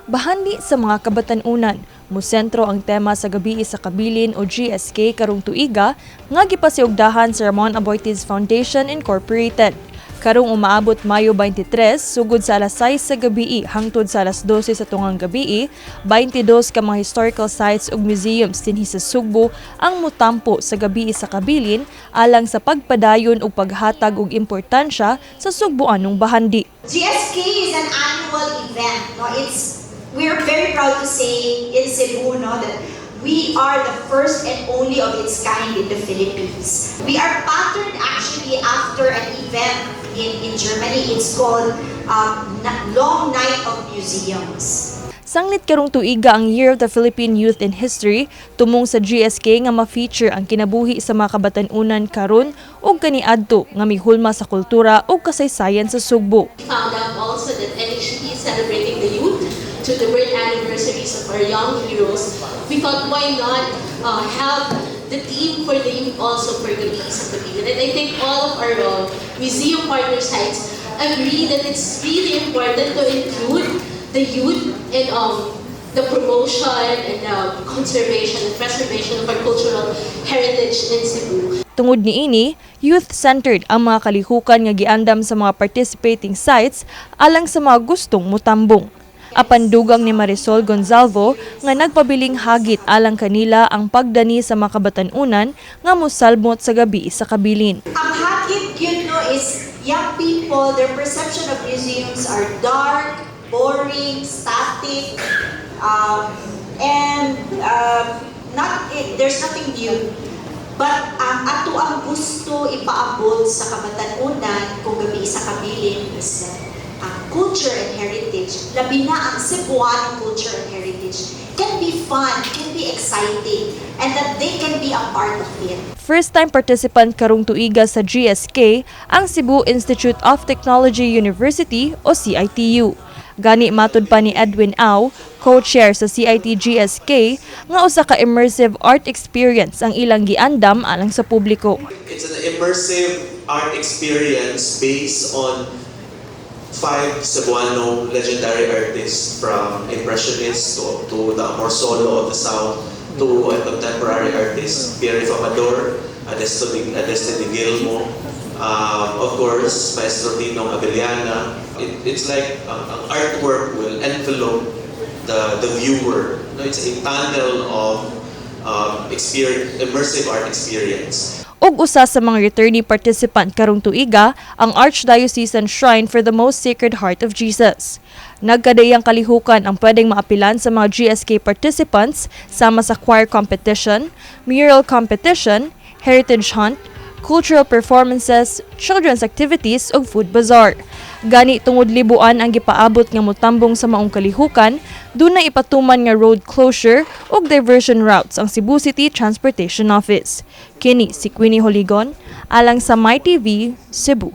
Bahandi sa mga kabatan-unan. Musentro ang tema sa Gabii sa Kabilin o GSK karong tuiga nga gipasiugdahan sa Ramon Aboitiz Foundation Incorporated. Karong umaabot Mayo 23, sugod sa alas 6 sa gabii hangtod sa alas 12 sa tungang gabii, 22 ka mga historical sites ug museums dinhi sa Sugbo ang mutampo sa Gabii sa Kabilin alang sa pagpadayon ug paghatag og importansya sa Sugboanong bahandi. GSK is an annual event. No, it's we're very proud to say in Cebu, no, that we are the first and only of its kind in the Philippines. We are patterned actually after an event in Germany. It's called Long Night of Museums. Sanglit karong tuiga ang Year of the Philippine Youth in History, tumong sa GSK nga ma-feature ang kinabuhi sa mga kabatan-unan karon ug kaniadto nga mihulma sa kultura ug kasaysayan sa Sugbo. We found out also that NHP is celebrating the youth to the birth anniversaries of our young heroes. We thought, why not have the theme for the youth also for Gabii sa Kabilin? And I think all of our museum partner sites agree that it's really important to include the youth in the promotion and the conservation and preservation of our cultural heritage in Cebu. Tungod niini, youth-centered ang mga kalihukan nga giandam sa mga participating sites alang sa mga gustong mutambong. Apan dugang ni Marisol Gonzalvo nga nagpabiling hagit alang kanila ang pagdani sa mga kabatan-unan nga mosalmot sa Gabii sa Kabilin. Ang hagit yun, no, is young people, their perception of museums are dark, boring, static, and not, there's nothing new. But ang ato ang gusto ipaabot sa kabatan-unan kung Gabii sa Kabilin is that ang culture and heritage, labi na ang Cebuano culture and heritage, can be fun, can be exciting, and that they can be a part of it. First-time participant karong tuiga sa GSK ang Cebu Institute of Technology University o CITU. Gani matud pa ni Edwin Au, co-chair sa CIT GSK, nga usa ka immersive art experience ang ilang giandam alang sa publiko. It's an immersive art experience based on five Cebuano legendary artists, from Impressionists to the Amorsolo of the South to a contemporary artist, Pierre Amador, Adesto de Gilmo, of course, Maestro Ninong Abellana. It's like ang artwork will envelope the viewer. No, it's a tunnel of experience, immersive art experience. Ug usa sa mga returnee participant karong tuiga ang Archdiocesan Shrine for the Most Sacred Heart of Jesus. Nagkadaiyang kalihukan ang pwedeng maapilan sa mga GSK participants sama sa choir competition, mural competition, heritage hunt, cultural performances, children's activities ug food bazaar. Gani tungod libuan ang gipaabot nga motambong sa maong kalihukan, dunay ipatuman nga road closure ug diversion routes ang Cebu City Transportation Office. Kini si Queenie Holigon alang sa MyTV, Cebu.